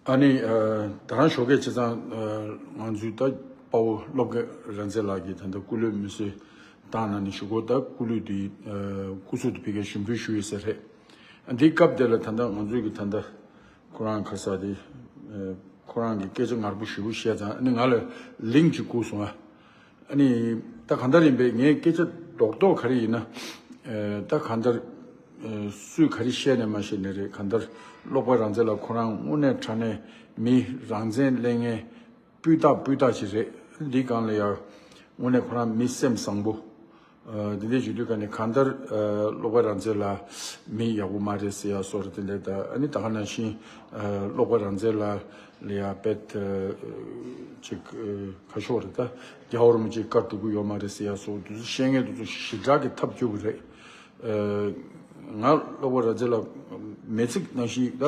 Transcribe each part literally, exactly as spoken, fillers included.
ཨ་ནི་ཨ་ད་རང་ཞོགས་ཀས་བྱས་ཙང་ཨ་ང་ཚོའི་ད་དཔའ་བོ་བློ་དགའ་རང་བཙན་ལགས་ཀྱིས་ད་ལྟ་སྐུ་ལུས་མེ་གསོད་བཏང་གནང་ནས་གཞུག་གུ་ད་སྐུ་ལུས་དེ་ཨ་སྐུ་གཟུགས་དེ་ཕ་གིར་ཞུགས་འབུལ་ཞུས་ཡོད་ས་རེད། ཨ་འདིའི་སྐབས་དེ་ལ་ད་ལྟ་ང་ཚོའི་གི་ད་ལྟ་ཁོ་རང་ཁ་ས་དེ་ཨ་ཁོ་རང་གི་སྐད་ཆ་ངར་པོ་ཞེ་པོ་བཤད་ཙང་ཨ་ནི་ང་ལ་ལིང་ཅིག་བསྐུར་སོང་ཨ། ཨ་ནི་ད་གང་ལྟར་ཡིན་པས་ངའི་སྐད་ཆ་རྡོག་རྡོག་ག་རེ་ཡིན་ན། ཨ་ད་གང་ལྟར་ཨ་སུས་ག་རེ་བཤད་ནས་མ་བཤད་ནས་རེད། གང་ལྟར་བློ་དགའ་རང་བཙན་ལགས་ཁོ་རང་དངོས་གནས་དྲང་གནས་མི་རང་བཙན་གླེང་མཁན་སྤུས་དག་སྤུས་དག་ཅིག་རེད། འདི་སྒང་ལ་ཡང་དངོས་གནས་ཁོ་རང་མི་སེམས་བཟང་པོ། ཨ་འདི་འདྲ་ཞུ་དུས་ག་ནས་གང་ལྟར་ཨ་བློ་དགའ་རང་བཙན་ལགས་མི་ཡག་པོ་མ་རེད་ཟེར་ཡ་སོགས་རེད། དེ་འདྲ་ད་ཨ་ནི་ད་ག་ནང་བཞིན་ཨ་བློ་དགའ་རང་བཙན་ལགས་ལ་ཡ་དཔེ་ཨ་ཅིག་ཨ་ཁ་ཤོག་རེད། ད་རྒྱལ་བ་རིན་པོ་ཆེ་བཀའ་སྒྲུབ་ཀྱི་ཡོད་མ་རེད་ཟེར་ཡ་སོགས་དེ་ཚོ་བཤད་མཁན་དེ་ཚོ་ཞེ་དྲག་གི་ཐབས་སྐྱོ་པོ་རེད། ཨ་ང་བློ་དགའ་རང་བཙན་ལགས་མི་ཚེ་ནང་བཞིན་ད་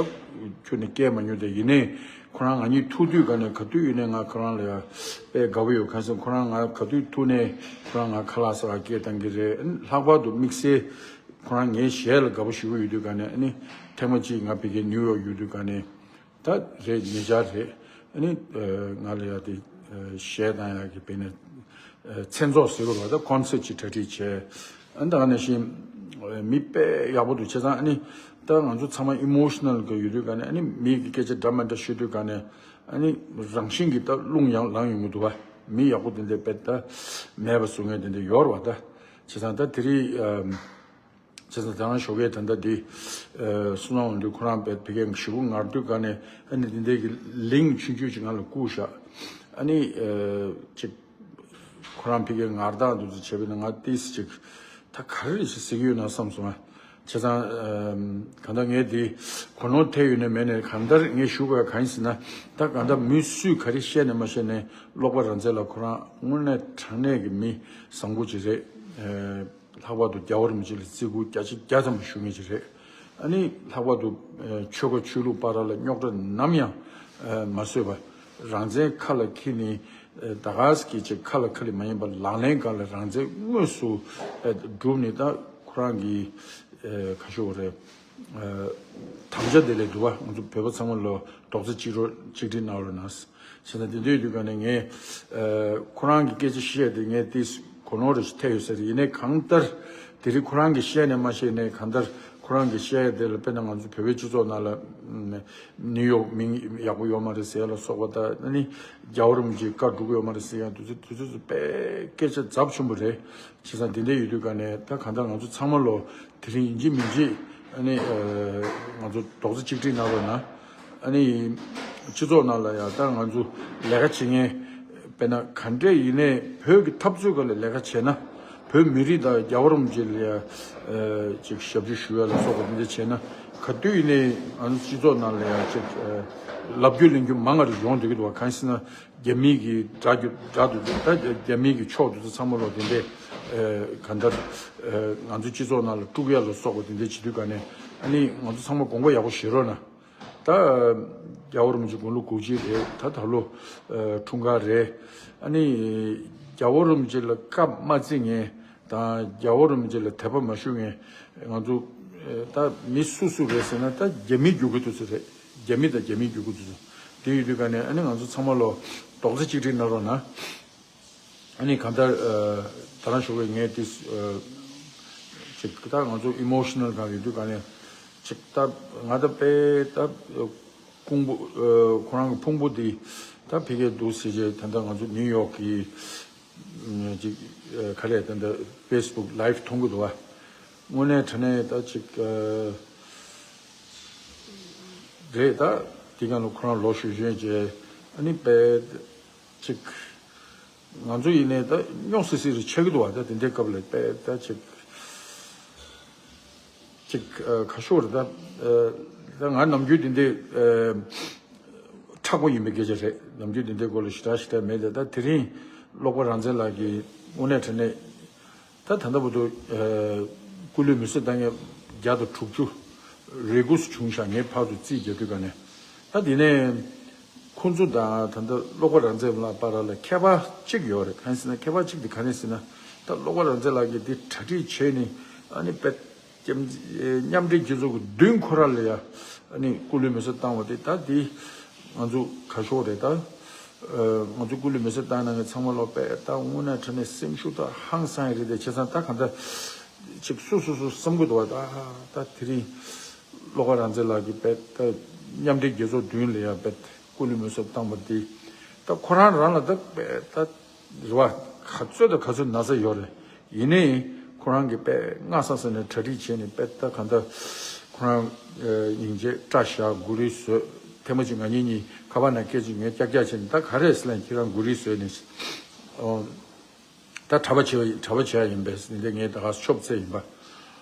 ཁྱོན་ནས་སྐྱེལ་མ་མྱོང་། དེ་ཡིན་ནའི་ཁོ་རང་ང་གཉིས་ཐུག་དུས་ག་ནས་ག་དུས་ཡིན་ནའི་ང་ཁོ་རང་ལ་ཡ་དཔེ་དགའ་པོ་ཡོད། གང་ཟེར་ཁོ་རང་ང་ག་དུས་ཐུག་ནའི་ཁོ་རང་ང་ཁ་ལག་ཟ་བ་སྐད་བཏང་གི་རེད། ལྷག་པར་དུ་དམིགས་བསལ་ཁོ་རང་ངའི་གཞས་ལ་དགའ་པོ་ཞེ་པོ་ཡོད་དུས་ག་ནས་ཨ་ནི་ཐེངས་མ་གཅིག་ང་ཕ་གིར་ནིའུ་ཡོག་ཡོད་དུས་ག་ནས་ད་རེད་ཉེ་ཆར་རེད། ཨ་ནི་ང་ལ་ཡ་དེ་གཞས་བཏང་ཡག་གི་དཔེར་ན་མཚན་ཚོགས་ཟེར་དགོས་རེད་པ། ད་ཁོན་སར་ཊི་ཅིག་གྲ་སྒྲིག་བྱས། ཨ་ནི་ད་ག་ནང་བཞིན་མི་དཔེ་ཡག་པོ་འདུག་བྱས་ཙང་ཨ་ནི་ད་ང་ཚོ་ཚང་མ་ཨི་མོ་ཤི་ནལ་གི་ཡོད་དུས་ག་ནས་ཨ་ནི་མི་གི་སྐད་ཆ་འདྲ་མི་འདྲ་ཤོད་དུས་ག་ནས་ཨ་ནི་རང་བཞིན་གྱིས་ད་རླུང་ཡང་ལངས་ཡོང་གི་འདུག་བ། མི་ཡག་པོ་དེ་འདྲ་དཔེ་ད་མེད་པ་བཟོ་མཁན་དེ་འདྲ་ཡོད་རེད་པ། ད་བྱས་ཙང་ད་དེ་རིང་ཨ་བྱས་ཙང་ད་རང་ཞོགས་ཀས་ད་ལྟ་འདི་ཨ་བསོད་ནམས་དབང་འདུས་ཁོ་རང་དཔེ་ཕ་གིར་ཞེ་པོ་ངར་དུས་ག་ནས་ཨ་ནི་འདི་འདྲའི་གི་ལིང་ཆུང་ཆུང་ཅིག་ང་ལ་བསྐུར་བཞག་ཨ་ནི་ཨ་ཅིག་ཁོ་རང་ཕ་གིར་ངར་སྟངས་འདུག་ཚོད་བྱས་པས་ན་ང་ཏིས་ཅིག་ད་ག་རེ་ཞིག་ཟེར་གྱི་ཡོད་ན་བསམ་སོང་ཨ། བྱས་ཙང་ཨ་གང་ལྟར་ངས་འདི་གོ་ནོར་ཐེབས་ཡོད་ནས་མེད་ནས་གང་ལྟར་ངས་ཞུ་དགོས་ཡ་གང་ཡིན་ཟེར་ན། ད་གང་ལྟར་མི་སུས་ག་རེ་བཤད་ནས་མ་བཤད་ནས་བློ་དགའ་རང་བཙན་ལགས་ཁོ་རང་དངོས་གནས་དྲང་གནས་ཀྱི་མི་བཟང་པོ་ཅིག་རེད། ཨ། ལྷག་པར་དུ་རྒྱལ་བ་རིན་པོ་ཆེ་ལ་བརྩི་བཀུར་བརྒྱ་ཆ་བརྒྱ་ཙམ་ཞུ་མཁན་ཅིག་རེད། ཨ་ནི་ལྷག་པར་དུ་ཨ་ཆོལ་ཁ་ཆོས་ལུགས་བར་ལ་རྙོག་དྲ་ནམ་ཡང་ཨ་མ་བཟོས་པ། རང་བཙན་ཁ་ལ་འཁྱེར་ནས་ཨ་ད་ག་སེ་གི་ཅིག་ཁ་ལ་ཁ་ལ་མ་ཡིན་པར་ལག་ལེན་སྒང་ལ་རང་བཙན་དངོས་སུ་ཨ་བསྒྲུབས་ནས། ད་ཁོ་རང་གི་ཨ་ག་ཞུ་དགོས་རེད། ཨ་དམ་བཅའ་དེ་ལས་འདུག་བ། ང་ཚོ་བོད་པ་ཚང་མ་ལོ་རྡོག་རྩ་གཅིག་རོ་གཅིག་སྒྲིལ་གནང་རོགས་གནང་། བྱས་ན་དེ་འདྲ་ཡོད་དུས་ག་ནས་ངས་ཨ་ཁོ་རང་གི་སྐད་ཆ་བཤད་དེ་ངས་དེ་གོ་ནོར་རེ་ཞིག་ཐེབས་ཡོད་ས་རེད། ཡིན་ནའི་གང་ལྟར་དེ་རིང་ཁོ་རང་གིས་བཤད་ནས་མ་བཤད་ནས་གང་ལྟར་ཁོ་རང་གིས་བཤད་ཡ་དེ་ལ་དཔེར་ན་ང་ཚོ་བོད་པའི་སྤྱི་ཚོགས་ནང་ལ་ཨ་ནིའུ་ཡོག་མིང་ཡག་པོ་ཡོད་མ་རེད་ཟེར་ཡ་ལ་སོགས་པ། ད་ཨ་ནི་རྒྱལ་བ་རིན་པོ་ཆེའི་བཀའ་སྒྲུབ་ཀྱི་ཡོད་མ་རེད་ཟེར་ཡ་དེ་ཚོ་དེ་ཚོ་ཚོ་དཔེ་སྐད་ཆ་ཚབས་ཆེན་པོ་རེད། བྱས་ཙང་དེ་འདྲ་ཡོད་དུས་ག་ནས་ད་གང་ལྟར་ང་ཚོ་ཚང་མ་ལོ་དེ་རིང་ཡིན་གཅིག་མིན་གཅིག་ཨ་ནི་ཨ་ང་ཚོ་རྡོག་རྩ་གཅིག་སྒྲིལ་གནང་རོགས་གནང་། ཨ་ནི་སྤྱི་ཚོགས་ནང་ལ་ཡང་ད་ང་ཚོ་ལས་ཀ་བྱེད་མཁན་དཔེར་ན་ག་འདྲས་ཡིན་ནའི་བོད་ཀྱི་འཐབ་རྩོད་སྒང་ལ་ལས་ཀ་བྱས་ན། བོད་མི་རིགས་དང་རྒྱལ་བ་རིན་པོ་ཆེ་ལ་ཡང་ཨ་ཅིག་ཞབས་ཕྱི་ཞུ་ཡ་ལ་སོགས་པ་དེ་འདྲ་བྱས་ན། ག་དུས་ཡིན་ནའི་ང་ཚོ་སྤྱི་ཚོགས་ནང་ལ་ཡང་ཅིག་ཨ་ལབ་རྒྱུ་གླེང་རྒྱུ་མང་ང་རེ་ཡོང་བསྡད་ཀྱི་འདུག་བ། གང་ཡིན་ཟེར་ན། རྒྱ་མི་གི་དགྲ་རྒྱུ་དགྲ་འདུག་ད་རྒྱ་མི་གི་ཕྱོགས་དེ་ཚོ་ཚང་མ་ལོ་དེ་འདྲས་ཨ་ག་འདྲ་ཨ་ང་ཚོ་སྤྱི་ཚོགས་ནང་ལ་དཀྲུག་ཡ་ལ་སོགས་པ་དེ་འདྲས་བྱེད་དུས་ག་ནས་ཨ་ནི་ང་ཚོ་ཚང་མ་དགོངས་པ་ཡག་པོ་བཞེས་རོགས་གནང་། ད་རྒྱལ་བ་རིན་པོ་ཆེ་དགུང་ལོ་དགུ་བཅུ་རེད། ད་ད་ལོ་ཨ་འཁྲུངས་སྐར་རེད། ཨ་ནི་རྒྱལ་བ་རིན་པོ་ཆེ་ལ་བཀའ་མ་བརྩི་མཁན་དང་རྒྱལ་བ་རིན་པོ་ཆེ་ལ་དད་པ་མ་ཞུ་མཁན་ང་ཚོ་ཨ་ད་མི་སུ་སུ་རེད་ཟེར་ན་ད་རྒྱ་མི་རྒྱུག་གི་འདུག་ཟེར་རེད། རྒྱ་མི་དང་རྒྱ་མི་རྒྱུག་གི་འདུག་ཟེར། དེ་ཡོད་དུས་ག་ནས་ཨ་ནི་ང་ཚོ་ཚང་མ་ལོ་རྡོག་རྩ་གཅིག་སྒྲིལ་གནང་རོགས་གནང་། ཨ་ནི་གང་ལྟར་ཨ་ད་རང་ཞོགས་པའི་ངས་དེ་ཨ་ཅིག་ད་ང་ཚོ་ཨི་མོ་ཤི་ནལ་གང་ཡོད་དུས་ག་ནས་ཅིག་ད་ང་ད་དཔེ་ད་ཁུང་བུ་ཨ་ཁོ་རང་གི་ཕུང་པོ་དེ་ད་ཕ་གིར་འདུག་ཟེར་བྱས། ད་ལྟ་ང་ཚོ་ནིའུ་ཡོག་གི་ཅིག་ཨ་ག་རེ་ད་ལྟ་ཕེ་སི་བུག་ལའིབ་མཐོང་གི་འདུག་བ། དངོས་གནས་དྲང་གནས་ད་ཅིག་ཨ་རེད། ད་དེ་ག་ལ་ཁོ་རང་ལོ་གཞོན་གཞོན་བྱས། ཨ་ནི་དཔེ་ཅིག་ང་ཚོ་ཡིན་ནའི་ད་རྙོག་སི་སི་རེ་ཆགས་ཀྱི་འདུག་བ། ད་དེ་འདྲའི་སྐབས་ལ་དཔེ་ད་ཅིག་ཅིག་ཨ་ཁ་ཤོར་རེད། ད་ཨ་ད་ང་ནམ་རྒྱུན་དེ་འདྲའི་ཨ་མཁྲེགས་པོ་ཡིན་པའི་སྐད་ཆ་རེད། ནམ་རྒྱུན་དེ་འདྲའི་སྐོར་ལ་ཞེ་དྲག་ཞེ་དྲག་མེད་དེ། ད་དེ་རིང་བློ་དགའ་རང་བཙན་ལགས་ཀྱིས་དངོས་གནས་དྲང་གནས་ད་ད་ལྟ་བར་དུ་ཨ་སྐུ་ལུས་མེ་གསོད་བཏང་མཁན་བརྒྱ་དང་དྲུག་ཅུ་རེ་དགུ་བྱུང་ཤག་ངས་ཕར་ཚུར་རྩིས་རྒྱག་དུས་ག་ནས། ད་དེ་ནས་ཁོང་ཚོ་དང་ད་ལྟ་བློ་དགའ་རང་བཙན་ལགས་བར་ལ་ཁྱད་པར་གཅིག་ཡོད་རེད། གང་ཡིན་ཟེར་ན། ཁྱད་པར་གཅིག་དེ་ག་རེ་ཟེར་ན། ད་བློ་དགའ་རང་བཙན་ལགས་ཀྱིས་འདི་གྲ་སྒྲིག་བྱས་ནས་ཨ་ནི་དཔེ་མཉམ་འབྲེལ་རྒྱལ་ཚོགས་ཀྱི་མདུན་ཁོ་ར་ལ་ཡ་ཨ་ནི་སྐུ་ལུས་མེ་གསོད་བཏང་བ་དེ། ད་འདི་ ང་ཚོ་ག་ཤོག་རེད་ད། ཨ་ང་ཚོ་སྐུ་ལུས་མེ་སྲེག་བཏང་གནང་མཁན་ཚང་མ་ལོ་པས་ད་དངོས་གནས་དྲང་གནས་སེམས་ཤུགས་ད་ཧང་སང་ཡ་རེད་དེ། བྱས་ཙང་ད་གང་ལྟར་ཅིག་སུ་སུ་སུ་བསམ་གི་འདུག་བ། ད་ད་དེ་རིང་བློ་དགའ་རང་བཙན་ལགས་ཀྱིས་པས་ད་མཉམ་འབྲེལ་རྒྱལ་ཚོགས་མདུན་ལ་ཡ་པས་སྐུ་ལུས་མེ་སྲེག་བཏང་བ་དེ་ད་ཁོ་རང་རང་ལ་ད་པས་ད་རེད་བ། ག་ཚོད་དང་ག་ཚོད་ན་ཚ་ཡོད་རེད། ཡིན་ནའི་ཁོ་རང་གིས་དཔེ་སྔ་ས་ས་ནས་གྲ་སྒྲིག་བྱས་ནས་དཔེ་ད་གང་ལྟར་ཁོ་རང་སྙིང་རྗེ་སྐྲ་བཞར་མགོ་རིལ་བཟོས། ཐེངས་མ་གཅིག་ང་གཉིས་གཉིས་ཁ་པར་ནང་སྐད་ཅིག་ངས་ཀྱག་ཀྱག་བྱས་ནས། ད་ག་རེ་ཟེར་ལན་ཁྱེད་རང་མགོ་རིལ་བཟོས་ནས་ཨོ་ད་གྲྭ་པ་བྱས་པ་གྲྭ་པ་བྱས་ཡིན་པས་ཟེར་ནས་ངས་ད་ག་ཆོབ་ཚེ་ཡིན་པ།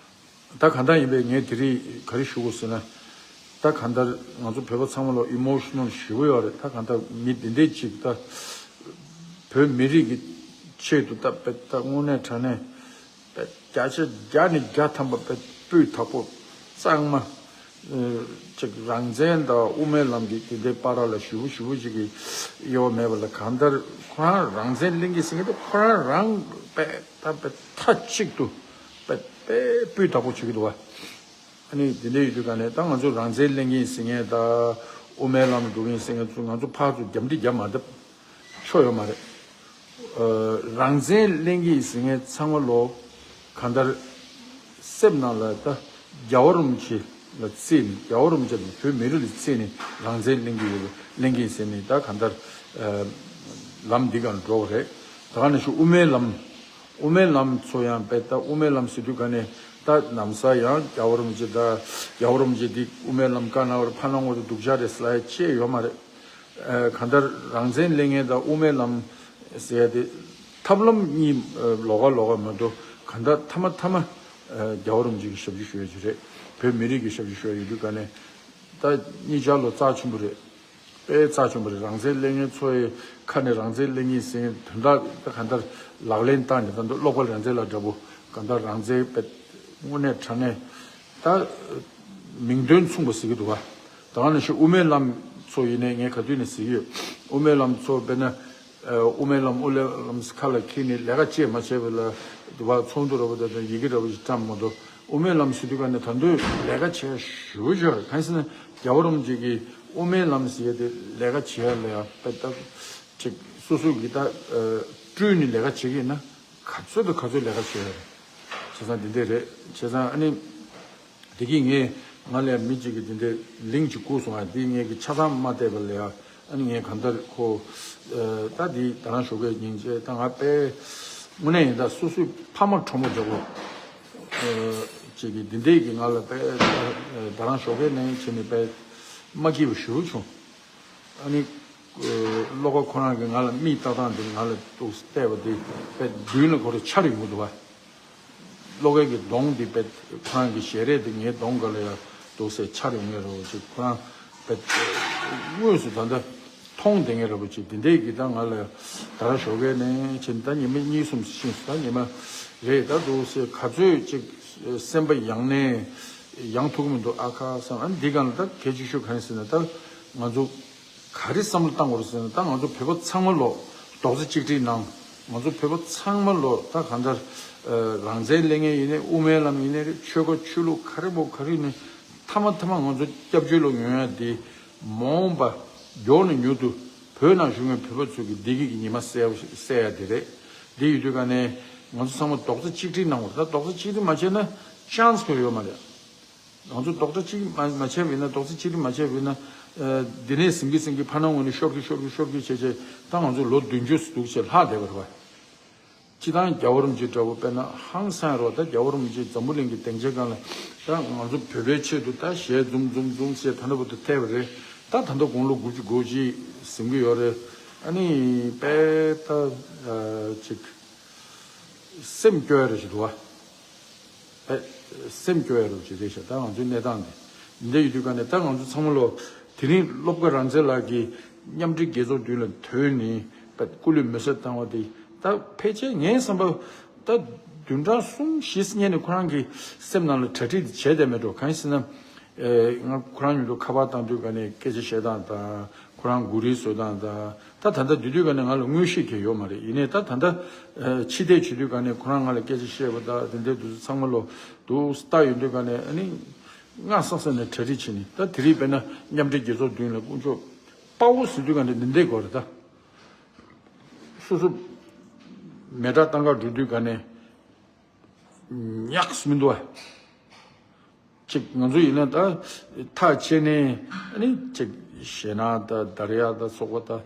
ད་གང་ལྟར་ཡིན་པས་ངས་དེ་རིང་ག་རེ་ཞུ་དགོས་ཟེར་ན། ད་གང་ལྟར་ང་ཚོ་བོད་པ་ཚང་མ་ལ་ཨི་མོ་ཤི་ནལ་ཞེ་པོ་ཡོད་རེད། ད་གང་ལྟར་མི་འདི་འདྲས་ཅིག་ད་བོད་མི་རིགས་ཀྱི་ཆེད་དུ་ད་དཔེ་ད་དངོས་གནས་དྲང་གནས་དཔེ་བརྒྱ་ཆ་བརྒྱ་ནས་བརྒྱ་ཐམ་པ་དཔེ་སྤུས་དག་པོ་གཙང་མ་ཅིག་རང་བཙན་དང་དབུ་མའི་ལམ་གྱི་དེ་འདྲའི་བར་ལ་ཞུ་བོ་ཞུ་བོ་ཅིག་གི་གཡོ་བ་མེད་པ་ལ། གང་ལྟར་ཁོ་རང་རང་བཙན་གླེང་གི་ཟེར་མཁན་དེ་ཁོ་རང་རང་དཔེ་ད་དཔེ་མཐའ་གཅིག་ཏུ་དཔེ་དཔེ་སྤུས་དག་པོ་བྱེད་ཀྱི་འདུག་བ། ཨ་ནི་དེ་འདྲ་ཡོད་དུས་ག་ནས་ད་ང་ཚོ་རང་བཙན་གླེང་གི་ཟེར་མཁན་དང་དབུ་མའི་ལམ་འགྲོ་གི་ཟེར་མཁན་ཚོ་ང་ཚོ་ཕར་ཚུར་རྒྱབ་འདྲི་རྒྱབ་མ་ཐུབ་ཆོ་ཡོད་མ་རེད། རང་བཙན་གླེང་གི་ཟེར་མཁན་ཚང་མ་ལོ་གང་ལྟར་སེམས་ནང་ལ་ད་རྒྱལ་བ་རིན་པོ་ཆེ་ལ་བརྩིས་ནས། རྒྱལ་བ་རིན་པོ་ཆེ་དང་བོད་མི་རིགས་ལ་བརྩིས་ནས་རང་བཙན་གླེང་གི་ཡོད་པ་གླེང་གི་ཟེར་ནས་ད་གང་ལྟར་ལམ་འདི་ག་ལ་འགྲོ་བ་རེད། ད་ག་ནང་བཞིན་དབུ་མའི་ལམ། དབུ་མའི་ལམ་ཚོ་ཡང་དཔེ་ད་དབུ་མའི་ལམ་ཟེར་དུས་ག་ནས་ད་ནམ་ས་ཡང་རྒྱལ་བ་རིན་པོ་ཆེ་ད་རྒྱལ་བ་རིན་པོ་ཆེ་འདི་དབུ་མའི་ལམ་བཀའ་གནང་བར་ཕ་ནང་བར་དུ་སྡུག་ཅག་རེད་ཟེར་ལ་ཡ་ཅེས་ཡོད་མ་རེད། གང་ལྟར་རང་བཙན་གླེང་མཁན་དང་དབུ་མའི་ལམ་ཟེར་ཡ་དེ་ཐབས་ལམ་གཉིས་ལོགས་ཀ་ལོགས་ཀ་མ་གཏོགས་གང་ལྟར་མཐའ་མ་མཐའ་མ་རྒྱལ་བ་རིན་པོ་ཆེ་གི་ཞབས་ཕྱི་ཞུ་ཡ་ཅིག་རེད། བོད་མི་རིགས་ཀྱི་ཞབས་ཕྱི་ཞུ་ཡ་ཡོད་དུས་ག་ནས་ད་གཉིས་ཆར་ལོ་རྩ་ཆེན་པོ་རེད། དཔེ་རྩ་ཆེན་པོ་རེད། རང་བཙན་གླེང་མཁན་ཚོ་ཡི་ཁ་ནས་རང་བཙན་གླེང་གི་ཟེར་མཁན་དོན་དག་ད་གང་ལྟར་ལག་ལེན་བསྟར་ནས་ད་དུང་བློ་དགའ་རང་བཙན་ལགས་འདྲ་པོ་གང་ལྟར་རང་བཙན་དཔེ་དངོས་གནས་དྲང་གནས་ད་མིང་དོན་མཚུངས་པ་ཟེར་གྱི་འདུག་བ། ད་ག་ནང་བཞིན་དབུ་མའི་ལམ་ཚོ་ཡིན་ནའི་ངས་ག་དུས་ནས་ཟེར་གྱི་ཡོད། དབུ་མའི་ལམ་ཚོ་དཔེར་ན་དབུ་མའི་ལམ་དབུ་མའི་ལམ་ཁ་ལ་འཁྱེར་ནས་ལས་ཀ་བྱེད་མ་བྱས་པ་ལ་འདུག་བ། ཚོགས་འདུ་འདྲ་པོ་དང་ཡི་གེ་འདྲ་པོ་ཞིག་བཀྲམ་མ་གཏོགས། དབུ་མའི་ལམ་ཟེར་དུས་ག་ནས་ད་དུང་ལས་ཀ་བྱས་ཞུ་ཞོར་གང་ཟེར་ན་རྒྱལ་བ་རིན་པོ་ཆེ་གིས་དབུ་མའི་ལམ་ཟེར་ཡ་དེ་ལས་ཀ་བྱེད་ཡ་ལ་ཡང་དཔེ་ལྟ་ཅིག་སོ་སོ་གིས་ད་སྤྲུལ་ནས་ལས་ཀ་བྱེད་ཀྱི་ཡིན་ན་ག་ཚོད་དང་ག་ཚོད་ལས་ཀ་བྱེད་ཡ་རེད། བྱས་ཙང་འདི་འདྲས་རེད། བྱས་ཙང་ཨ་ནི་དེ་གིས་ངས་ང་ལ་མི་གཅིག་གིས་འདི་འདྲས་ལིང་ཅིག་བསྐུར་སོང་ཨ། འདི་ངས་གི་ཆ་ཚང་མ་བལྟས་པ་ལ་ཡ། ཨ་ནི་ངས་གང་ལྟར་ཁོ་ད་འདི་ད་རང་ཞོགས་ཀས་སྙིང་རྗེ་ད་ང་དཔེ་དངོས་གནས་ཡིན་ད་སོ་སོའི་ཕ་མ་གྲོགས་མོ་འདྲ་པོ་ཅིག་གིས་འདི་འདྲས་ཀྱི་ང་ལ་དཔེ་ད་རང་ཞོགས་ཀས་ནས་བྱས་ནས་དཔེ་མ་སྐྱིད་པ་ཞེ་པོ་བྱུང་། ཨ་ནི་བློ་དགའ་ཁོ་རང་གིས་ང་ལ་མིག་ལྟ་སྟངས་འདི་ང་ལ་ཏོག་ཙམ་བལྟས་པ་འདི་དཔེ་མདུན་ལ་ཁོ་རང་འཆར་ཡོང་གི་འདུག་བ། བློ་དགའ་གི་གདོང་འདི་དཔེ་ཁོ་རང་གི་ཞལ་རས་འདི་ངའི་གདོང་སྒང་ལ་ཡང་ཏོག་ཙམ་འཆར་ཡོང་མཁན་འདྲ་པོ་ཅིག་ཁོ་རང་དཔེ་དངོས་སུ་ད་ལྟ་མཐོང་བསྡད་མཁན་འདྲ་པོ་ཅིག་འདི་འདྲས་ཀྱི་ད་ང་ལ་ད་རང་ཞོགས་ཀས་ནས་བྱས་ནས་ད་ཉི་མ་གཉིས་གསུམ་ཕྱིན་སོང་། ད་ཉི་མ་རེད་ད་འདུག་ཟེར་ག་ཚོད་ཅིག་སེམས་པ་ཡང་ནས་ཡང་ཐུབ་ཀྱི་མི་འདུག་ཨ་ཁ་བསམ། ཨ་ནི་འདི་སྒང་ལ་ད་གལ་ཆེ་ཤོས་གང་ཡིན་ཟེར་ན་ད་ང་ཚོ་ག་རེ་བསམ་བློ་བཏང་དགོས་རེད་ཟེར་ན་ད་ང་ཚོ་བོད་པ་ཚང་མ་ལོ་རྡོག་རྩ་གཅིག་སྒྲིལ་གནང་། ང་ཚོ་བོད་པ་ཚང་མ་ལོ་ད་གང་ལྟར་རང་བཙན་གླེང་མཁན་ཡིན་ནའི་དབུ་མའི་ལམ་ཡིན་ནའི་རེད། ཆོལ་ཁ་ཆོས་ལུགས་ག་རེ་པོ་ག་རེ་ཡིན་ནའི་མཐའ་མ་མཐའ་མ་ང་ཚོ་སྐྱབས་བཅོལ་ལ་ཡོང་ཡ་དེ་མ་འོངས་པ་མགྱོགས་ནས་མྱུར་དུ་བོད་ནང་བཞུགས་མཁན་བོད་པ་ཚོ་གི་བདེ་སྐྱིད་ཀྱི་ཉི་མ་གསལ་གསལ་ཡ་དེ་རེད། དེ་ཡོད་དུས་ག་ནས་ང་ཚོ་ཚང་མ་རྡོག་རྩ་གཅིག་སྒྲིལ་གནང་དགོས་རེད། ད་རྡོག་རྩ་གཅིག་སྒྲིལ་མ་བྱས་ན་ཅན་སི་ཁོ་ཡོད་མ་རེད། ང་ཚོ་རྡོག་རྩ་གཅིག་མ་མ་བྱས་པ་ཡིན་ན་རྡོག་རྩ་གཅིག་སྒྲིལ་མ་བྱས་པ་ཡིན་ན། ཨ་འདི་ནས་ཟིང་གི་ཟིང་གི་ཕར་ནང་ངོས་ནས་ཤོར་གི་ཤོར་གི་ཤོར་གི་བྱས་བྱས་ད་ང་ཚོ་ལོ་བདུན་ཅུ་ཙམ་འདུག་བྱས་ལྷག་བསྡད་པ་རེད་བ། སྤྱིར་བཏང་རྒྱལ་བ་རིན་པོ་ཆེ་འདྲ་བོ་དཔེར་ན་ཧང་སང་རོ། ད་རྒྱལ་བ་རིན་པོ་ཆེ་འཛམ་བུ་གླིང་གི་སྡིངས་ཆའི་སྒང་ལ་ད་ང་ཚོ་བོད་པའི་ཆེད་དུ་ད་ཞལ་འཛུམ་འཛུམ་འཛུམ་བྱས་ད་ལྟ་བར་དུ་ཐེབས་པ་རེད། ད་ད་ལྟ་དགུང་ལོ་དགུ་བཅུ་གོ་གཅིག་ཟིན་གི་ཡོད་རེད། ཨ་ནི་དཔེ་ད་ཨ་ཅིག་སེམས་སྐྱོ་ཡ་རེ་ཞིག་འདུག་བ། ཨེ། སེམས་སྐྱོ་ཡ་རུ་ཅིག་རེད་ཤག་ད་ང་ཚོའི་གནས་སྟངས་འདི་འདི་འདྲ་ཡོད་དུས་ག་ནས་ད་ང་ཚོ་ཚང་མ་ལོ་དེ་རིང་བློ་དགའ་རང་བཙན་ལགས་ཀྱིས་མཉམ་འབྲེལ་རྒྱལ་ཚོགས་མདུན་ལ་ཐོན་ནས་ད་སྐུ་ལུས་མེ་སྲེག་བཏང་བ་དེ་ད་ཕལ་ཆེར་ངའི་བསམ་པ་ད་བདུན་ཕྲག་གསུམ་བཞི་སྔོན་ནས་ཁོ་རང་གི་སེམས་ནང་ལ་གྲ་སྒྲིག་དེ་བྱས་བསྡད་མེད་འགྲོ། གང་ཡིན་ཟེར་ན། ཨེ། ང་ཁོ་རང་མཉམ་དུ་ཁ་པར་བཏང་དུས་ག་ནས་སྐད་ཆ་བཤད་སྟངས་དང་། ཁོ་རང་མགོ་རིལ་བཟོ་སྟངས་དང་། ད་ད་ལྟ་དེ་དུས་ག་ནས་ང་ལ་མངོན་ཤེས་གང་ཡང་ཡོད་མ་རེད། ཡིན་ནའི་ད་ད་ལྟ་ཨ་ཕྱི་བལྟས་བྱེད་དུས་ག་ནས་ཁོ་རང་ང་ལ་སྐད་ཆ་བཤད་པ་དང་དེ་འདྲའི་དུས་ཚོད་ཚང་མ་ལོ་འདུག་ལྟ་ཡོང་དུས་ག་ནས་ཨ་ནི་སྔ་ས་ས་ནས་གྲ་སྒྲིག་བྱས་ནས། ད་དེ་རིང་དཔེར་ན་མཉམ་འབྲེལ་རྒྱལ་ཚོགས་མདུན་ལ་དཀོན་མཆོག་ དཔའ་བོ་ཟེར་དུས་ག་ནས་འདི་འདྲའི་སྐོར་རེད་ད། སོ་སོ་མེ་དྲག་བཏང་ག་འགྲོ་དུས་ག་ནས་ཉགས་མི་འདུག་ཨ། ཅིག་ང་ཚོ་ཡིན་ན་ད་ཐག་བཅད་ནས་ཨ་ནི་ཅིག་ཞེད་སྣང་ད་འདར་ཡག་ད་སོགས་པ་ད་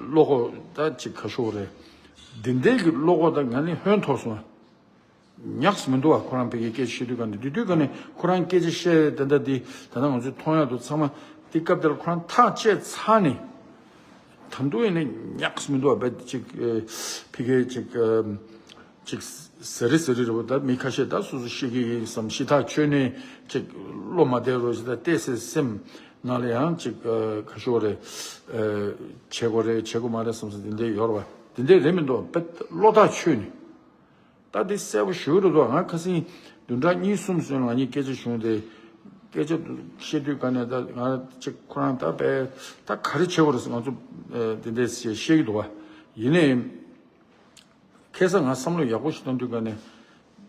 བློ་ཁོག་ད་ཅིག་ག་ཤོག་རེད། འདི་འདྲའི་གི་བློ་ཁོག་ད་ང་ནི་ཧོན་ཐོར་སོང་ཨ། ཉགས་མི་འདུག་བ། ཁོ་རང་ཕ་གིའི་སྐད་ཆ་བཤད་དུས་ག་ནས་དེ་དུས་ག་ནས་ཁོ་རང་སྐད་ཆ་བཤད་དེ་འདྲ་འདི་ད་ལྟ་ང་ཚོས་མཐོང་ཡག་འདུག་ཚང་མ་དེ་སྐབས་དེར་ཁོ་རང་ཐག་བཅད་ཚར་ནས་ད་དུང་ཡིན་ནས་ཉགས་མི་འདུག་བ། བས་ཅིག་ཕ་གིའི་ཅིག་ཅིག་ཟེར་རེ་ཟེར་རེ་རེད་བ། ད་མི་ཁ་ཤས་ད་སོ་སོ་བཤད་ཀྱི་ཡིན་བསམ་ཤི་ཐག་ཆོད་ནས་ཅིག་བློ་མ་བདེ་རོགས་ཞིག་ད་བལྟས་སེ་སེམས་ནང་ལ་ཡང་ཅིག་ག་ཤོག་རེད། བྱེད་དགོས་རེད་བྱེད་དགོས་མ་རེད་བསམ་སེ་དེ་འདྲའི་ཡོད་རེད་བ། དེ་འདྲའི་རེད་མི་འདུག་བ། བས་བློ་ཐག་ཆོད་ནས། ད་འདི་གསལ་པོ་ཞུ་རུ་འདུག་ང་ཁ་སང་བདུན་ཕྲག་གཉིས་གསུམ་སོང་ང་གཉིས་སྐད་ཆ་བྱུང་སྟེ། སྐད་ཆ་བཤད་དུས་ག་ནས་ད་ང་ཅིག་ཁོ་རང་ད་པས་ད་ག་རེ་བྱེད་དགོས་རེད་ཟེར་ང་ཚོ་དེ་འདྲས་བཤད་ཀྱི་འདུག་བ། ཡིན་ནའི་ཁ་སང་ང་བསམ་བློ་ཡག་པོ་ཞིག་གཏོང་དུས་ག་ནས་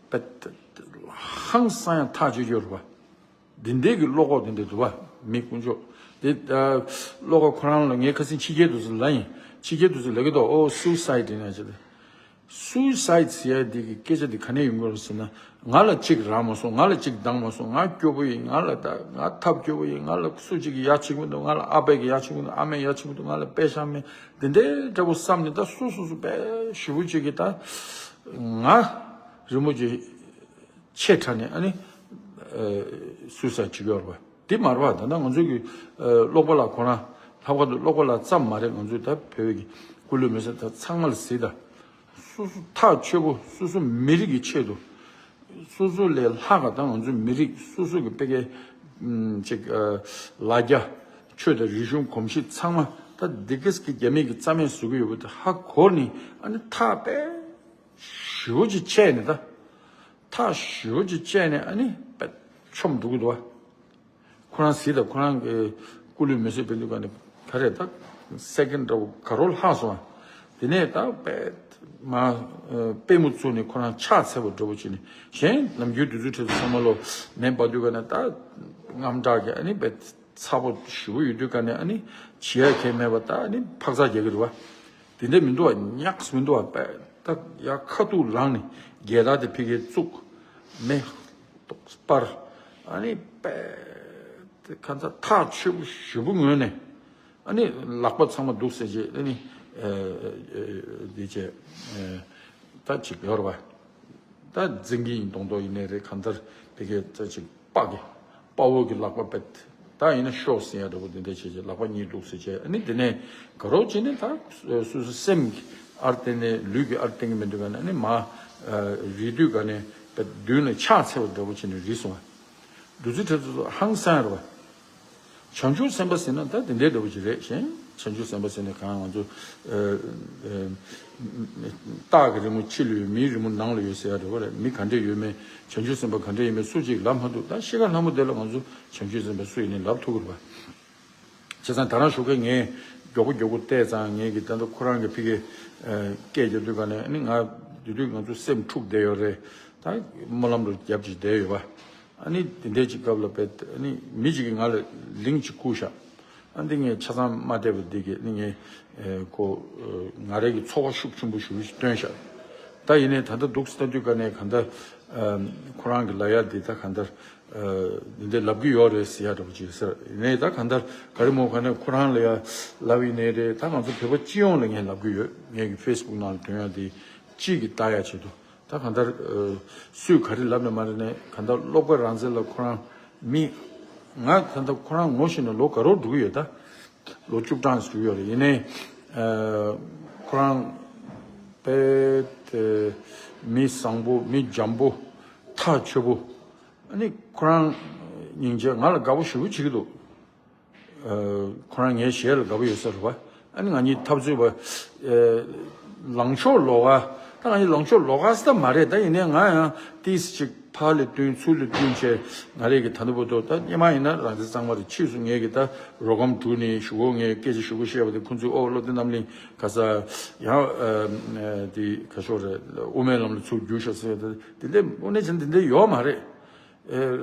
པས་ཧང་སང་ཡང་ཐག་གཅོད་ཡོད་རེད་བ། འདི་འདྲས་ཀྱི་བློ་ཁོག་དེ་འདྲས་འདུག་བ། མི་དཀོན་མཆོག་དེ་བློ་ཁོག་ཁོ་རང་ལ་ངས་ཁ་སང་ཕྱི་རྒྱལ་དུ་ལ་ཡིན་ཕྱི་རྒྱལ་དུ་ལ་གི་དོ་ཨོ་སུའི་སའིད་ཡིན་ན་ཅི་ལ། སུའི་སའིད་ཟེར་ཡ་འདི་གི་སྐད་ཆ་འདི་ག་ནས་ཡོང་གི་རེད་ཟེར་ན། ང་ལ་གཅིག་རག་མ་སོང་། ང་ལ་གཅིག་འདང་མ་སོང་། ང་སྐྱོ་པོ་ཡིན། ང་ལ་ད་ང་ཐབས་སྐྱོ་པོ་ཡིན། ང་ལ་སུ་གཅིག་གིས་ཡ་གཅིག་མི་འདུག་ང་ལ་ཨ་ཕས་ཀྱིས་ཡ་གཅིག་མི་འདུག་ཨ་མས་ཡ་གཅིག་མི་འདུག་ང་ལ་པེ་ཤག་མེད། འདི་འདྲའི་འདྲ་པོ་བསམ་ནས་ད་སུ་སུ་སུ་པས་ཞུ་བོ་གཅིག་གིས་ད་ང་རི་མོ་གཅིག་ཆེ་དྲགས་ནས་ཨ་ནི་སུའི་སའིད་བྱེད་ཀྱི་ཡོད་རེད་བ། འདི་མ་རེད་བ། ད་ལྟ་ང་ཚོའི་གི་ཀློག་པ་ལ་ཁོ་རང་ལྷག་པར་དུ་ཀློག་པ་ལ་ཙམ་མ་རེད། ང་ཚོའི་ད་བོད་ཀྱི་སྐུ་ལུས་མེ་སྲེག་ད་ཚང་མ་ལ་གཟིགས་ད། སོ་སོ་ཐག་ཆོད་པོ་སོ་སོ་མི་རིགས་ཀྱི་ཆེད་དུ། སོ་སོ་ལས་ལྷག་ག་ད་ང་ཚོའི་མི་རིགས་སོ་སོ་གི་དཔེ་ཀའི་ཅིག་ལ་རྒྱ་ཆོས་དང་རིག་གཞུང་གོམས་གཤིས་ཚང་མ་ད་འདི་གས་ཀྱི་རྒྱ་མི་གི་རྩ་མེད་བཟོ་གི་ཡོད་པ་དེ་ཧ་གོ་ནས་ཨ་ནི་ཐག་པས་ཞུ་ཅིག་བཅད་ནས་ད། ཐག་ཞུ་ཅིག་བཅད་ནས་ཨ་ནི་པད་ཆོམ་འགྲོ་གི་འདུག་བ། ཁོ་རང་གཟིགས་དང་ཁོ་རང་གི་སྐུ་ལུས་མེ་གསོད་པའི་འདུག་ག་ནས་ག་རེ་ད་སེ་ཀེན་འདྲ་བོ་ག་རོ་ལྷག་སོང་བ། དེ་ནས་ད་པད་མ་པད་མོ་བཙུགས་ནས་ཁོ་རང་ཕྱག་འཚལ་བ་འདྲ་བོ་བྱས་ནས་གཞན་ནམ་རྒྱུན་དུས་ཚོད་ཁྲོད་དུ་ཚང་མ་ལོ་མེ་འབར་དུས་ག་ནས་ད་དངངས་སྐྲག་གི་ཨ་ནི་པད་ཚ་པོ་ཞེ་པོ་ཡོད་དུས་ག་ནས་ཨ་ནི་བྱེད་ཡ་གལ་མེད་པ་ད་ཨ་ནི་འཕག་འཚག་རྒྱག་གི་རེད་བ། དེ་འདྲ་མི་འདུག་བ། ཉགས་མི་འདུག་བ། པས་ད་ཡ་ཁ་ཐུག་ལངས་ནས་རྒྱལ་དར་དེ་ཕ་གིར་བཙུགས། མེ་ཏོག་སྤར། ཨ་ནི་པས་དེ་ག་ཚ་ཐག་ཆོད་པོ་ཞེ་པོ་ངོས་ནས་ཨ་ནི་ལག་པ་ཚང་མ་འདུག་ཟེར་རྗེས་ཨ་ནི་འདི་བྱས་ད་ཅིག་ཡོར་བ། ད་འཛིང་གི་ཡིན་མདོག་མདོག་ཡིན་ནའི་རེད། གང་ལྟར་དེ་གའི་རྩ་ཅིག་དཔའ་གི་དཔའ་བོ་གི་ལག་པ་པད་ད་ཡིན་ན་ཤོག་ཟེར་ཡ་འདྲ་པོ་དེ་འདྲ་བྱས་བྱས་ལག་པ་གཉིས་འདུག་ཟེར་བྱས་ཨ་ནི་དེ་ནས་ག་རོ་བྱས་ནས་ད་སོ་སོ་སེམས་ཀྱི་ཨར་བརྟེན་ནས་ལུས་ཀྱི་ཨར་བརྟེན་གི་མི་འདུག་ག་ནས་ཨ་ནི་མ་རིལ་དུས་ག་ནས་པད་མདུན་ལ་ཕྱག་འཚལ་བ་འདྲ་པོ་བྱས་ནས་རིལ་སོང་བ། བདུད་རྩི་ཁྲི་ཚོ་ཧང་སང་རེད་བ། བྱང་ཆུབ་སེམས་དཔའ་ཟེར་ན་ད་དེ་འདྲའི་འདྲ་པོ་ཅིག་རེད་ཤེས། བྱང་ཆུབ་སེམས་དཔའ་ཟེར་ན་གང་ང་ཚོ་ཨ་ཨ་སྟག་གི་རི་མོ་ཕྱི་ལ་ཡོད། མིའི་རི་མོ་ནང་ལ་ཡོད་ཟེར་ཡ་འདྲ་པོ་རེད། མི་ག་འདྲས་ཡོད་མེད་བྱང་ཆུབ་སེམས་དཔའ་ག་འདྲས་ཡིན་མེད་སུ་གཅིག་ལབ་མ་ཐུབ། ད་ཤི་ཁ་ལྷ་མོ་དེ་ལ་ང་ཚོ་བྱང་ཆུབ་སེམས་དཔའ་སུ་ཡིན་ནའི་ལབ་ཐུབ་ཀྱི་རེད་བ། བྱས་ཙང་ད་རང་ཞོགས་ཀས་ངས་མགྱོགས་པོ་མགྱོགས་པོ་བལྟས་ཙང་ངས་ཀྱི་ད་ལྟ་ཁོ་རང་གི་ཕ་གིའི་སྐད་རྒྱབ་དུས་ག་ནས་ཨ་ནི་ང་དེ་དུས་ང་ཚོ་སེམས་འཁྲུག་བསྡད་ཡོད་རེད། ད་སྨོན་ལམ་རུ་རྒྱབ་ཅིག་བསྡད་ཡོད་པ། ཨ་ནི་དེ་འདྲའི་ཅིག་སྐབས་ལ་བས་ཨ་ནི་མི་ཅིག་གིས་ང་ལ་ལིང་ཅིག་བསྐུར་ཤག་ཨ་འདི་ངས་ཆ་ཚང་མ་བལྟས་པ་འདི་གིས་ཨ་ནི་ངས་ཁོ་ང་རང་གི་ཚོར་བ་ཤུགས་ཆེན་པོ་ཞེ་པོ་ཞིག་བཏོན་ཤག་ད་ཡིན་ནའི་ད་ལྟ་འདུག་སེ་ལྟ་དུས་ག་ནས་གང་ལྟར་ཁོ་རང་གི་ལབ་ཡ་འདི་ད་གང་ལྟར། འདི་འདྲ་ལབ་ཀྱི་ཡོད་རེད་ཟེར་ཡ་འདྲ་པོ་ཅིག་ཟེར་ནས་ད་གང་ལྟར་ག་རེ་མོ་ག་ནས་ཁོ་རང་ལ་ཡ་ལབ་ཡིན་ནའི་རེད། ད་ང་ཚོ་བོད་པ་སྤྱི་ཡོངས་ལ་ངས་ལབ་ཀྱི་ཡོད། ངས་ཀྱི་ཕེ་སི་བུག་ནང་ལ་དོན་ཡ་འདི་གཅིག་གིས་ལྟ་ཡ་ཆེད་དུ་ད་གང་ལྟར་སུས་ག་རེ་ལབ་ནས་མ་རེད་ནས་གང་ལྟར་སློབ་དགའ་རང་བཙན་ལ་ཁོ་རང་མི་ང་ད་ལྟ་ཁོ་རང་ངོ་ཤེས་ནས་ལོ་ག་རོ་འགྲོ་གི་ཡོད་ད། ལོ་བཅུ་གྲངས་སུ་ཡོད་རེད། ཡིན་ནའི་ཁོ་རང་དཔེ་དེ་མི་བཟང་པོ་མི་འཇམ་པོ་ཐག་ཆོད་པོ། ཨ་ནི་ཁོ་རང་སྙིང་རྗེ་ང་ལ་དགའ་པོ་ཞེ་པོ་བྱེད་ཀྱི་འདུག་ཁོ་རང་ངའི་ཞལ་ལ་དགའ་པོ་ཡོད་ས་རེད་བ། ཨ་ནི་ང་གཉིས་འཐབ་རྩོད་པ་ལངས་ཕྱོགས་ལོགས་ཀ་ད་ང་གཉིས་ལངས་ཕྱོགས་ལོགས་ཀ་ས་ད་མ་རེད། ད་ཡིན་ནའི་ང་ཡང་ཏིས་ཅིག་ཕར་ལ་བསྟུན་ཚུར་ལ་བསྟུན་བྱས་ང་རེ་གི་ད་ནུ་བོ་དོ་ད་སྙེ་མ་ཡིན་ན་རང་བཙན་གཙང་མ་རེད། ཕྱིས་སུ་ངས་གི་ད་རོ་སྒམ་དྲུག་ནས་ཞུ་གོ་ངས་སྐད་ཆ་ཞུ་གོ་བཤད་པ་དེ་ཁོང་ཚོས་ཨོ་བློ་བདེ་རྣམ་གླིང་ག་ས་ཡང་དེ་ག་ཤོག་རེད། དབུ་མའི་ལམ་ལ་ཚུར་བསྒྱུར་ཤོག་ཟེར་ད་དེ་འདྲ་དངོས་གནས་བྱས་ན་དེ་འདྲ་ཡོད་མ་རེད།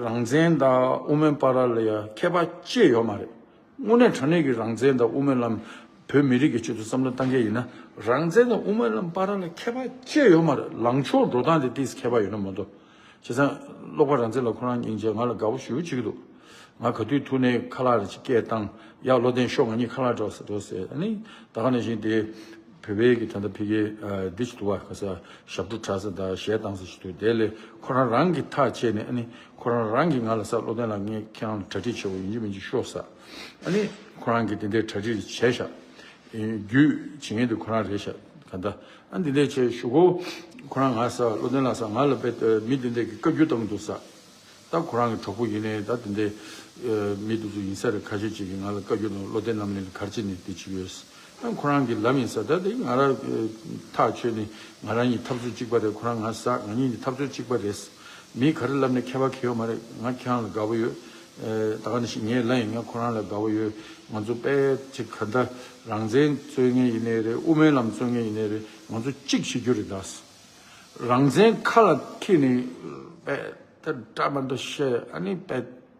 རང་བཙན་དང་དབུ་མའི་བར་ལ་ཡང་ཁྱད་པར་ཅི་ཡོད་མ་རེད། དངོས་གནས་དྲང་གནས་ཀྱི་རང་བཙན་དང་དབུ་མའི་ལམ། བོད་མི་རིགས་ཀྱི་ཆེད་དུ་བསམ་བློ་བཏང་གི་ཡིན་ན། རང་བཙན་དང་དབུ་མའི་ལམ་བར་ལ་ཁྱད་པར་ཅི་ཡོད་མ་རེད། ལངས་ཕྱོགས་འགྲོ་སྟངས་དེ་ཏིས་ཁྱད་པར་ཡོད་ན་མ་གཏོགས། བྱས་ཙང་། ཀློག་པ་རང་བཙན་ལགས་ཁོ་རང་སྙིང་རྗེ། ང་ལ་དགའ་པོ་ཞེ་པོ་བྱེད་ཀྱི་འདུག་ང་ག་དུས་ཐུག་ནའི་ཁ་ལག་རེ་ཅིག་སྐད་བཏང་། ཡ། བློ་ལྡན་ཤོག་ང་གཉིས་ཁ་ལག་འགྲོ་ཟེར་འགྲོ་ཟེར། ཨ་ནི། ད་ག་ནང་བཞིན་དེ། བོད་པའི་གི་ད་ལྟ་ཕ་གིའི་ཨ་འདི་ཞིག་འདུག་བ། ག་ས་ཞབས་བྲོ་འཁྲབ་ས་དང་གཞས་བཏང་ས་ཞིག་འདུག་དེ་ལས་ཁོ་རང་རང་གི་ཐག་བཅད་ནས། ཨ་ནི་ཁོ་རང་རང་གིས་ང་ལ་ཟེར། བློ་ལྡན་ལགས། ངས་ཁྱེད་རང་ལ་གྲ་སྒྲིག་བྱེད་དགོས། ཡིན་གཅིག་མིན་གཅིག་ཤོག་ཟེར། ཨ་ནི་ཁོ་རང་གིས་དེ་འདྲའི་གྲ་སྒྲིག་བྱས་ཤག་རྒྱུས་བྱེད་མཁན་དེ་ཁོ་རང་རེད་ཤག་ག་ད། ཨ། འདི་འདྲ་བྱས་གཞུག་གུ་ཁོ་རང་ང་ཟེར། བློ་ལྡན་ལགས་ཟེར། ང་ལ་དཔེ་མི་འདི་འདྲ་གི་བཀའ་བཀྱོན་བཏང་གི་འདུག་ཟེར། ད་ཁོ་རང་གི་གྲོགས་པོ་ཡིན་ནའི་ད་དེ་འདྲའི་ཨ་མི་དེ་ཚོ་ཡིན་ས་རེད། ཁ་ཤས་ཅིག་གིས་ང་ལ་བཀའ་བཀྱོན་གནང་། བློ་ལྡན་རྣམ་གླིང་ལ་ག་རེ་བྱས་ནས་དེ་བྱེད་ཀྱི་ཡོད་ཟེར། ཨ། ཁོ་རང་གིས་ལབ་ཡིན་ཟེར། ད་དེ་ང་རང་ཐག་ཆོད་ནས་ང་རང་གཉིས་འཐབ་རྩོད་གཅིག་པ་རེད། ཁོ་རང་ང་ཟེར། ང་གཉིས་ནི་འཐབ་རྩོད་གཅིག་པ་རེད། མི་ག་རེ་ལབ་ནས་ཁྱད་པར་གང་ཡོད་མ་རེད། ང་ཁྱེད་རང་ལ་དགའ་པོ་ཡོད། ཨེ། ད་ག་ནང་བཞིན་ངས་ལབ་ཡིན། ང་ཁོ་རང་ལ་དགའ་པོ་ཡོད། ང་ཚོ་དཔེ་ཅིག་ག་འདྲ་རང་བཙན་རྩོད་མཁན་ཡིན་ནའི་རེད། དབུ་མའི་ལམ་རྩོད་མཁན་ཡིན་ནའི་རེད། ང་ཚོ་གཅིག་བྱེད་རྒྱུ་རེད་ད། རང་བཙན་ཁ་ལ་འཁྱེར་ནས་དཔེ་ད་འདྲ་མི་འདྲ་བཤད། ཨ་ནི་དཔེ་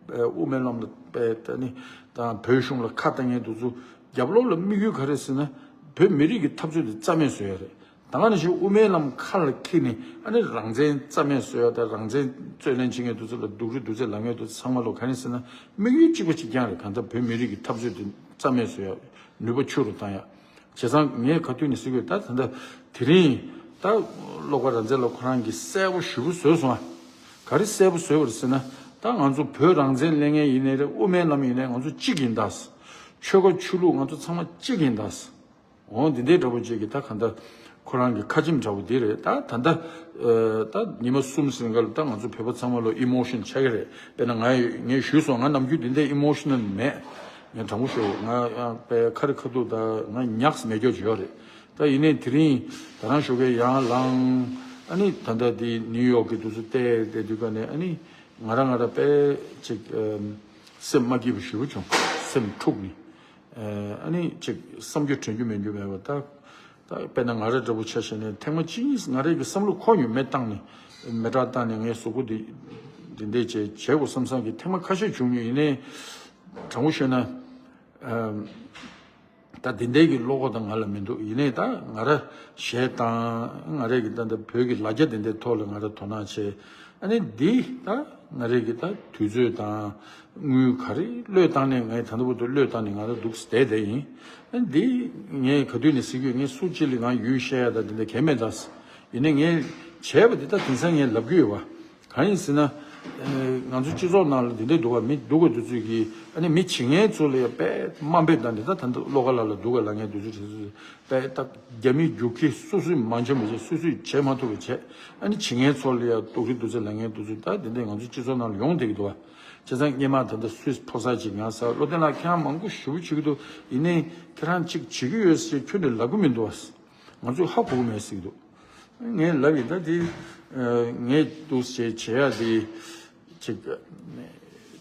དབུ་མའི་ལམ་ལ་དཔེ་ད་ནི་དང་བོད་གཞུང་ལ་ཁ་བཏང་མཁན་དེ་ཚོ་རྒྱབ་ལོགས་ལ་དམིགས་ཡུལ་ག་རེ་ཟེར་ན། བོད་མི་རིགས་ཀྱི་འཐབ་རྩོད་དེ་རྩ་མེད་བཟོ་ཡ་རེད། ད་ག་ནང་བཞིན་དབུ་མའི་ལམ་ཁ་ལ་འཁྱེར་ནས། ཨ་ནི་རང་བཙན་རྩ་མེད་བཟོ་ཡ་དང་། རང་བཙན་རྩོད་ལེན་བྱེད་མཁན་དེ་ཚོ་ལ་སྡུག་རུས་སྡུག་ཚད་ལབ་མཁན་དེ་ཚོ་ཚང་མ་ལོ་ག་རེ་ཟེར་ན། དམིགས་ཡུལ་གཅིག་པ་གཅིག་རྐྱང་རེད། གང་ལྟར་བོད་མི་རིགས་ཀྱི་འཐབ་རྩོད་དེ་རྩ་མེད་བཟོ་ཡ། ནུས་པ་ཆུང་རུ་བཏང་ཡ། བྱས་ཙང་ངས་ག་དུས་ནས་ཟེར་གྱི་ཡོད། ད་ད་ལྟ་དེ་རིང་ད་ཀློག་པ་རང་བཙན་ལགས་ཁོ་རང་གིས་གསལ་པོ་ཞེ་པོ་བཟོས་སོང་ཨ། ག་རེ་གསལ་པོ་བཟོས་པ་རེད་ཟེར་ན། ད་ང་ཚོ་བོད་རང་བཙན་ལེན་མཁན་ཡིན་ནའི་རེད། དབུ་མའི་ལམ་ཡིན་ནའི་ང་ཚོ་གཅིག་ཡིན་ད། ཆོལ་ཁ་ཆོས་ལུགས་ང་ཚོ་ཚང་མ་གཅིག་ཡིན་ད། འོ། འདི་འདྲའི་འདྲ་པོ་ཅིག་གིས་ད་གང་ལྟར་ཁོ་རང་གི་ཁ་ཆེམས་འདྲ་པོ་འདི་རེད། ད་ད་ལྟ་ཨ་ད་ཉི་མ་གསུམ་ཟིན་ག་ལ་ད་ང་ཚོ་བོད་པ་ཚང་མ་ལོ་ཨི་མོ་ཤན་ཆགས་ཀྱི་རེད། དཔེར་ན་ང་ངས་ཞུས་སོང་། ང་ནམ་རྒྱུན་འདི་འདྲའི་ཨི་མོ་ཤ་ནལ་མེད། ངས་དྲང་པོ་ཞུ། ང་ཡང་དཔེ་ཁ་རི་ཁ་ཐུག་ད་ང་ཉག་མེད་རྒྱུ་ཅིག་ཡོད་རེད། ད་ཡིན་ནའི་དེ་རིང་ད་རང་ཞོགས་ཀས་ཡར་ལངས། ཨ་ནི་ད་ལྟ་འདི་ནིའུ་ཡོག་གི་དུས་ཚོད་བལྟས་བསྡད་དུས་ཀ་ནས། ཨ་ནི་ང་རང་ང་རང་དཔེ་ཅིག་ཨ་སེམས་མ་སྐྱིད་པ་ཞེ་པོ་བྱུང་། སེམས་འཁྲུགས་ནས། ཨ་ནི་ཅིག་བསམ་རྒྱུ་དྲན་རྒྱུ་མེད་རྒྱུ་མེད་པ། ད་ད་དཔེར་ན་ང་རང་འདྲ་པོ་ཆ་བཞག་ནས་ཐེངས་མ་གཅིག་གཉིས་ང་རང་གི་བསམ་བློ་འཁོར་མྱོང་། མེ་བཏང་ནས། མེ་སྲེག་བཏང་ནས་ངའི་གཟུགས་པོ་འདི་འདི་འདྲས་བྱས་བྱེད་དགོས་བསམ་བསམ་གྱི་ཐེངས་མ་ཁ་ཤས་བྱུང་མྱོང་། ཡིན་ནའི་དྲང་པོ་ཤོད་ན། ཨ་ད་འདི་འདྲས་ཀྱི་བློ་ཁོག་ད་ང་ལ་མི་འདུག་ཡིན་ནའི་ད་ང་རང་གཞས་བཏང་། ང་རང་གི་ད་ལྟ་བོད་ཀྱི་ལ་རྒྱ་འདི་འདྲའི་ཐོག་ལ་ང་རང་དོ་སྣང་བྱས། ཨ་ནི་འདི་ད་ང་རང་གི་ད་དུས་ཚོད་དང་དངུལ་ག་རེ་བློས་བཏང་ནས། ངས་ད་ལྟ་བར་དུ་བློས་བཏང་ནས་ང་རང་འདུག་བསྡད་བསྡད་ཡིན། ཨ་ནི་འདི་ངས་ག་དུས་ནས་ཟེར་གྱི་ཡོད། ངས་སུ་གཅིག་ལ་ང་ཡུལ་བཤད་ཡ་ད་འདི་འདྲ་གང་ཡང་མེད་ད། ཡིན་ནའི་ངས་བྱས་པ་འདི་ད་དེང་སང་ངས་ལབ་ཀྱི་ཡོད་པ། གང་ཡིན་ཟེར་ན། ཨ་ང་ཚོ་སྤྱི་ཚོགས་ནང་ལ་འདི་འདྲ་འདུག་པ། མི་སྡུག་ག་འདི་ཚོས་ཀྱིས། ཨ་ནི་མི་བྱེད་མཁན་ཚོ་ལ་ཡ་དཔེ་དམའ་འབེབས་དང་། འདི་ད་ད་ལྟ་བློ་དཀར་ལགས་ལ་སྡུག་ག་ལབ་མཁན་འདི་ཚོ་དེ་ཚོ་དཔེ་ད་རྒྱ་མི་རྒྱུག་ཁྱི། སོ་སོས་མ་འཇོན་པ་བྱས། སོ་སོས་བྱེད་མ་ཐུབ་པ་བྱས། ཨ་ནི་བྱེད་མཁན་ཚོ་ལ་ཡ་སྡུག་རུས་སྡུག་ཚད་ལབ་མཁན་འདི་ཚོ་ད་འདི་འདྲ་ང་ཚོ་སྤྱི་ཚོགས་ནང་ལ་ཡོང་བསྡད་ཀྱི་འདུག་པ། བྱས་ཙང་སྔོན་མ་ད་ལྟ་སུད་སི་ཕོ་གསར་ཅིག་ང་ཟེར། བློ་ལྡན་ལགས་ཁྱེད་རང་མང་པོ་ཞེ་པོ་བྱེད་ཀྱི་འདུག་ཡིན་ནའི་ཁྱེད་རང་གཅིག་བྱེད་ཀྱི་ཡོད་ཟེར་ཁྱོན་ནས་ལབ་ཀྱི་མི་འདུག་པ། ང་ཚོས་ཧ་གོ་གི་མེད་ཟེར་གྱི་འདུག་ངས་ལབ་ཡིན། ད་དེ་ངས་འདུག་བྱས་བྱེད་ཡ་དེ་ཅིག་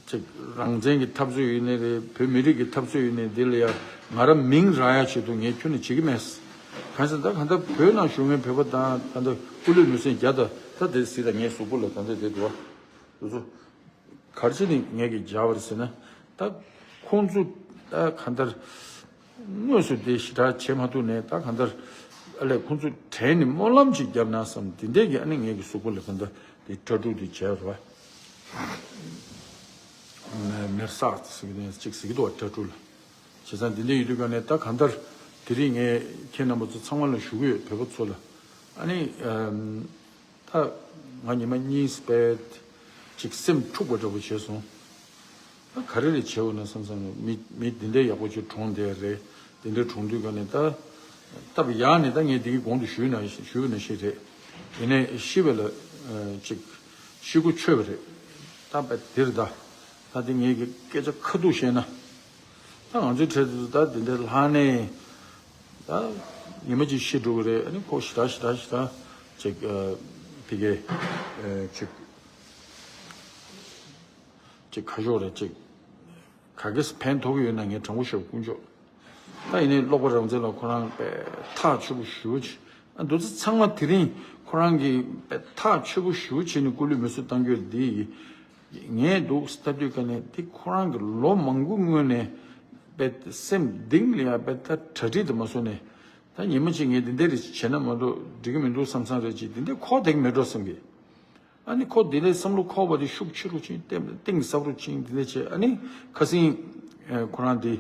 ཅིག་རང་བཙན་གྱི་འཐབ་རྩོད་ཡིན་ནའི་རེད། བོད་མི་རིགས་ཀྱི་འཐབ་རྩོད་ཡིན་ནའི་འདི་ལ་ཡ་ང་རང་མིང་རག་ཡ་ཆེད་དུ་ངས་ཁྱོན་ནས་བྱེད་ཀྱི་མེད། གང་ཟེར་ན་ད་གང་ལྟར་བོད་ནང་བཞུགས་མཁན་བོད་པ་དང་། ད་ལྟ་སྐུ་ལུས་མེ་སྲེག་བརྒྱ་དང་། ད་དེ་ཟེར། ད་ངའི་གཟུགས་པོ་ལ་ད་ལྟ་དེ་འདུག་པ། དེ་ཚོ་ག་རེ་བྱས་ནས་ངས་ཀྱིས་སྦྱར་བ་རེད་ཟེར་ན། ད་ཁོང་ཚོ་ད་གང་ལྟར་དངོས་སུ་དེ་ཞེ་དྲག་བྱེད་མ་ཐུབ་ནའི། ད་གང་ལྟར་ཨ་ལས་ཁོང་ཚོ་དྲན་ནས་སྨོན་ལམ་ཅིག་བརྒྱབ་ན་བསམ། དེ་འདྲས་ཀྱི་ཨ་ནི་ངས་ཀྱི་གཟུགས་པོ་ལ་གང་ལྟར་དེ་ཊ་ཊུ་དེ་བྱས་རེད་པ། མེར་སག་ཟེར་གྱི་ནས་ཅིག་ཟེར་གྱི་འདུག་པ། ཊ་ཊུ་ལ། བྱས་ཙང་དེ་འདྲས་ཡོད་དུས་ཀ་ནས། ད་གང་ལྟར་དེ་རིང་ངས་ཁྱེད་རྣམ་པ་ཚོ་ཚང་མ་ལ་ཞུ་གི་ཡོད། བོད་པ་ཚོ་ལ། ཨ་ནི་ཨམ། ད་ང་ཉི་མ་གཉིས་པད་ཅིག་སེམས་འཁྲུག་པ་འདྲ་པོ་བྱས་སོང་། ད་ག་རེ་རེ་བྱས་འོ་ན་བསམ་བསམ། མི་མི་འདི་འདྲའི་ཡག་པོ་ཅིག་གྲོངས་བསྡད་རེད། འདི་འདྲ་གྲོངས་དུས་ཀ་ནས་ད་སྟབས་ཡག་ནས། ད་ངས་འདི་གི་གོང་དུ་ཞུས་ན་ཞུས་ན་ཤེས་རེད། ཡིན་ནའི་ཤི་བ་ལ་ཨ་ཅིག་ཤི་གུ་ཆོད་པ་རེད། ད་པད་འདིར་ད་ད་འདི་ངས་ཀྱི་སྐད་ཆ་ཁ་ཐུག་བཤད་ན། ད་ང་ཚོའི་གྲས་དེ་ཚོ་ད་འདི་འདྲའི་ལྷག་ནས་ད་ཉི་མ་གཅིག་ཤི་འགྲོ་གི་རེད། ཨ་ནི་ཁོ་ཞེ་དྲག་ཞེ་དྲག་ཞེ་དྲག་ཅིག་ཨ་ཕ་གི་ཨ་ཅིག་ཅིག་ཁ་ཤོག་རེད། ཅིག་ག་གེ་ཕན་ཐོགས་ཀྱི་ཡོད་ན། ངས་དྲང་པོ་ཞུ། དཀོན་མཆོག་ད་ཡིན་ནའི་ཀློག་པ་རང་བཙན་ལགས་ཁོ་རང་དཔེ་ཐག་ཆོད་པོ་ཞེ་པོ་བྱས། ཨ་འདི་ཚོ་ཚང་མ་དེ་རིང་ཁོ་རང་གིས་དཔེ་ཐག་ཆོད་པོ་ཞེ་པོ་བྱས་ནས་སྐུ་ལུས་མེ་གསོད་བཏང་རྒྱུ་འདི་ཡིན། ངས་འདུག་ལྟ་དུས་ཀ་ནས་དེ་ཁོ་རང་གི་ལོ་མང་པོ་སྔོན་ནས་ པའི་སེམས་གཏིང་ལ་ཡང་པའི་ད་གྲ་སྒྲིག་དུ་མ་སོང་ནས། ད་ཉི་མ་གཅིག་ངས་འདི་འདྲ་རེ་བྱས་ན་མ་གཏོགས་འགྲིག་གི་མི་འདུག་བསམ་བསམ་རེ་བྱས། འདི་འདྲ་འཁོར་བསྡད་ཀྱི་མེད་འགྲོ་བསམ་གི། ཨ་ནི་ཁོ་འདི་ལས་བསམ་བློ་འཁོར་བ་དེ་ཤུགས་ཆེ་རུ་ཕྱིན། གཏིང་ཟབ་རུ་ཕྱིན། འདི་འདྲ་བྱས། ཨ་ནི་ཁ་སང་ཁོ་རང་དེ་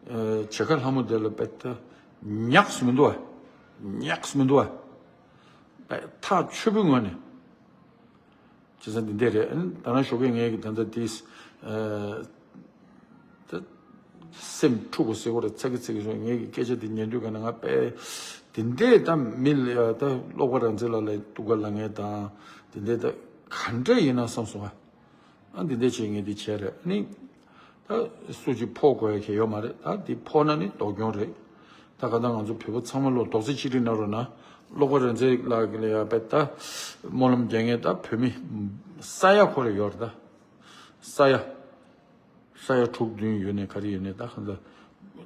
བྱེད་ཁ་ལྷ་མོ་དེ་ལ་པའི་ད་ཉག་སུ་མི་འདུག་བ། ཉག་སུ་མི་འདུག་བ། པའི་ཐག་ཆོད་པོའི་ངང་ནས། བྱས་ཙང་འདི་འདྲ་རེད། ཨ་ནི་ད་རང་ཞོགས་ཀས་ངས་ཀྱི་ད་ལྟ་དེ། ད་སེམས་འཁྲུག་པ་ཟེར་བ་རེད། ཚ་གི་ཚ་གི་སོང་། ངས་ཀྱི་སྐད་ཆ་དེ་ཉན་དུས་ག་ན་ང་པའི་དེ་འདྲའི་ད་མི་ལ་ཡ་ད་ཀློག་པ་རང་བཙན་ལགས་ལ་སྡུག་ག་ལ་ངས་དང་དེ་འདྲའི་ད་ག་འདྲ་ཡིན་ན་བསམ་སོང་ཨ། ཨ་འདི་འདྲ་བྱས་ངས་འདི་བྱས་རེད། ཨ་ནི་ད་སུ་གཅིག་ཕོག་དགོས་ཡ་གལ་ཡོད་མ་རེད། ད་འདི་ཕོག་ན་ནི་སྡུག་གྱོང་རེད། ད་ག་ད་ང་ཚོ་བོད་པ་ཚང་མ་ལོ་རྡོག་རྩ་གཅིག་སྒྲིལ་གནང་རོགས་གནང་། ཀློག་པ་རང་བཙན་ལགས་ཀྱི་ལ་ཡ་པའི་ད་སྨོན་ལམ་རྒྱག་མཁན་ད་བོད་མི་ས་ཡ་ཁོ་རེ་ཡོད་རེད། ད་ས་ཡ། ས་ཡ་དྲུག་བདུན་ཡོད་ནས་ག་རེ་ཡོད་ནས་ད་གང་ལྟར།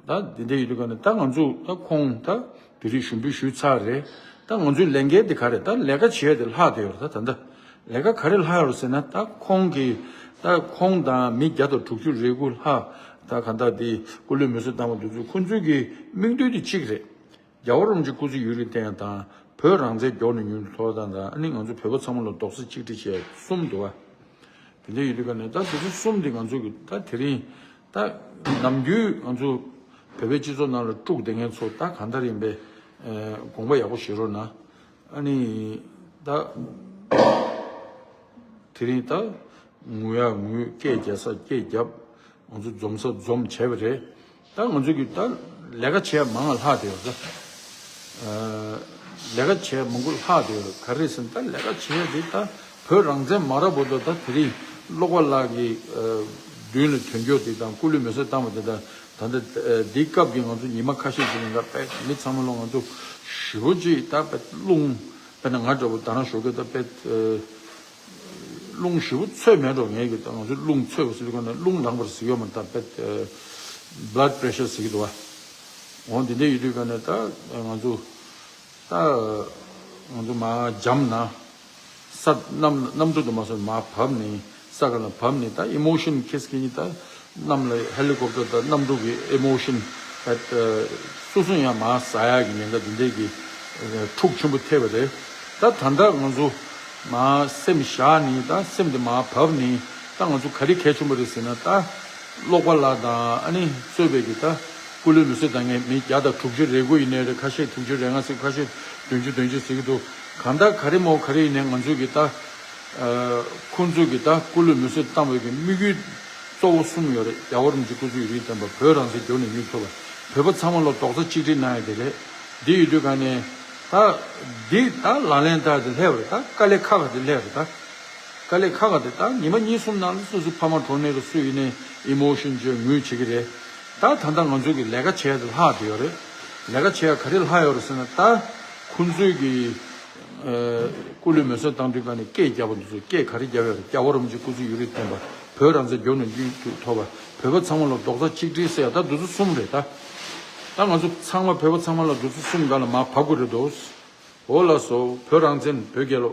ད་འདི་འདྲ་ཡོད་དུས་ག་ནས་ད་ང་ཚོ་ད་ཁོང་ད་དེ་རིང་ཞུ་འབུལ་ཞུས་ཚར་རེད། ད་ང་ཚོའི་ལས་འགན་དེ་ག་རེད། ད་ལས་ཀ་བྱེད་ཡ་དེ་ལྷག་བསྡད་ཡོད་རེད། ད་ད་ལྟ་ལས་ཀ་ག་རེ་ལྷག་ཡོད་རེད་ཟེར་ན། ད་ཁོང་གིས་ད་ཁོང་དང་མི་བརྒྱ་དང་དྲུག་ཅུ་རེ་དགུ་ལྷག་ད་གང་ལྟར་དེ་སྐུ་ལུས་མེ་གསོད་བཏང་བ་དེ་ཚོ་ཁོང་ཚོའི་གི་དམིགས་འདུན་དེ་གཅིག་རེད། རྒྱལ་བ་རིན་པོ་ཆེ་སྐུ་ཚེ་ཡུན་རིང་བརྟན་ཡག་དང་། བོད་རང་བཙན་མགྱོགས་ནས་མྱུར་དུ་ཐོབ་ཐང་དང་། ཨ་ནི་ང་ཚོ་བོད་པ་ཚང་མ་ལ་རྡོག་རྩ་གཅིག་སྒྲིལ་བྱས་གསུམ་འདུག་བ། དེ་འདྲ་ཡོད་དུས་ག་ནས་ད་དེ་ཚོ་གསུམ་དེ་ང་ཚོ་གི་ད་དེ་རིང་ད་ནམ་རྒྱུན་ང་ཚོ་བོད་པའི་སྤྱི་ཚོགས་ནང་ལ་དཀྲུགས་བསྡད་མཁན་ཚོ་ད་གང་ལྟར་ཡིན་པའི་དགོངས་པ་ཡག་པོ་བཞེས་རོགས་གནང་། ཨ་ནི་ད་དེ་རིང་ད་ངུ་ཡ་ངུས། སྐད་རྒྱག་ས་སྐད་རྒྱབ། ང་ཚོ་འཛོམས་ས་འཛོམས་བྱས་པ་རེད། ད་ང་ཚོ་གི་ད་ལས་ཀ་བྱེད་ཡ་མང་ང་ལྷག་བསྡད་ཡོད་ད། ལས་ཀ་བྱེད་ཡ་མང་པོ་ལྷག་བསྡད་ཡོད། ག་རེ་ཟེར་ན་ད་ལས་ཀ་བྱེད་ཡ་དེ་ད་བོད་རང་བཙན་མ་རག་བར་དུ་ད་དེ་རིང་ཀློག་པ་ལགས་ཀྱི་མདུན་ལ་ཐོན་རྒྱུ་དེ་དང་། སྐུ་ལུས་མེ་གསོད་བཏང་བ་དེ་དང་། ད་ལྟ་འདི་སྐབས་ཀྱི་ང་ཚོ་ཉི་མ་ཁ་ཤས་ཤིག་ནང་ད་དཔེ་མི་ཚང་མ་ལོ་ང་ཚོ་ཞེ་པོ་ཅིག་ད་དཔེ་རླུང་། དཔེར་ན་ང་འདྲ་བོ་ད་རང་ཞོགས་ཀས་ད་དཔེ་རླུང་ཞེ་པོ་ཚོད་མེད་འགྲོ། ངས་ཀྱི་ད་ང་ཚོ་རླུང་ཚོད་པ་ཟེར་དུས་ག་ནས་རླུང་ལངས་པར་ཟེར་ཡོད་མ་རེད། ད་དཔེ་blood pressure ཟེར་གྱི་འདུག་བ། འོ་འདི་འདྲ་ཡོད་དུས་ག་ནས་ད་ང་ཚོ་ད་ང་ཚོ་མར་འཇམ་ན་ས་གནམ་གནམ་གྲུ་དུ་མ་སོང་མར་བབས་ནས་ས་ག་ལ་བབས་ནས། ད་emotion ཁེས་ཀྱི་ནི་ད་གནམ་ལ་ཧེ་ལི་ཀོབ་ཊར་དང་གནམ་གྲུ་གི་emotion ད་སོ་སོ་ཡང་མར་ཟ་ཡག་གི་ཉེན་ཁ་འདི་འདྲའི་གི་འཁྲུག་ཆེན་པོ་ཐེབས་པ་རེད། ད་ད་ལྟ་ང་ཚོ་མར་སེམས་བཞག་ནས། ད་སེམས་དེ་མར་བབས་ནས། ད་ང་ཚོ་ག་རེ་གལ་ཆེན་པོ་རེད་ཟེར་ན། ད་ཀློག་པ་ལགས་དང་ཨ་ནི་གཙོས་པའི་གི་ད་སྐུ་ལུས་མེ་གསོད་བཏང་མཁན་མི་བརྒྱ་དང་དྲུག་ཅུ་རེ་དགུ་ཡིན་ནའི་རེད། ཁ་ཤས་དྲུག་ཅུ་རེ་ལྔ་ཟེར། ཁ་ཤས་བདུན་ཅུ་བདུན་ཅུ་ཟེར་གྱི་འདུག་གང་ལྟར་ག་རེ་མོ་ག་རེ་ཡིན་ནའི་ང་ཚོ་གི་ད་ཁོང་ཚོ་གི་ད་སྐུ་ལུས་མེ་གསོད་བཏང་བའི་གི་དམིགས་ཡུལ་གཙོ་བོ་གསུམ་ཡོད་རེད། རྒྱལ་བ་རིན་པོ་ཆེ་སྐུ་ཚེ་ཡུན་རིང་བརྟན་པ། བོད་རང་བཙན་མགྱོགས་ནས་མྱུར་ཐོབ་པ། བོད་པ་ཚང་མ་ལ་རྡོག་རྩ་གཅིག་སྒྲིལ་གནང་ཡ་དེ་རེད། འདི་ཡོད་དུས་ག་ནས་ད་འདི་ད་ལག་ལེན་བསྟར་དེ་སླེབས་རེད། ད་དཀའ་ལས་ཁག་ཁག་དེ་སླེབས་རེད། ད་དཀའ་ལས་ཁག་ཁག་དེ་ད་ཉི་མ་གཉིས་གསུམ་ནང་ལ་སོ་སོའི་ཕ་མ་གྲོངས་ནས་རེད། སུ་ཡིན་ནའི་emotion བཅོས་ངུས་བྱེད་ཀྱི་རེད། ད་ད་ལྟ་ང་ཚོ་གི་ལས་ཀ་བྱས་དེ་ལྷག་བསྡད་ཡོད་རེད། ལས་ཀ་བྱས་ག་རེ་ལྷག་ཡོད་རེད་ཟེར་ན། ད་ཁོང་ཚོས་གི་ཨ་སྐུ་ལུས་མེ་གསོད་བཏང་དུས་ག་ནས་སྐད་རྒྱབ་པ་འདི་ཚོ་སྐད་ག་རེ་རྒྱབ་ཡོད་རེད། རྒྱལ་བ་རིན་པོ་ཆེ་སྐུ་ཚེ་ཡུན་རིང་བརྟན་པ། བོད་རང་བཙན་མགྱོགས་ནས་མྱུར་དུ་ཐོབ་པ། བོད་པ་ཚང་མ་ལ་རྡོག་རྩ་གཅིག་སྒྲིལ་ཟེར་ཡ། ད་འདི་ཚོ་གསུམ་རེད། ད་ད་ང་ཚོ་ཚང་མ་བོད་པ་ཚང་མ་ལ་འདི་ཚོ་གསུམ་སྒང་ལ་མར་བབས་དགོས་རེད་དོ། འོ་ལགས་སོ། བོད་རང་བཙན། བོད་རྒྱལ་ལོ།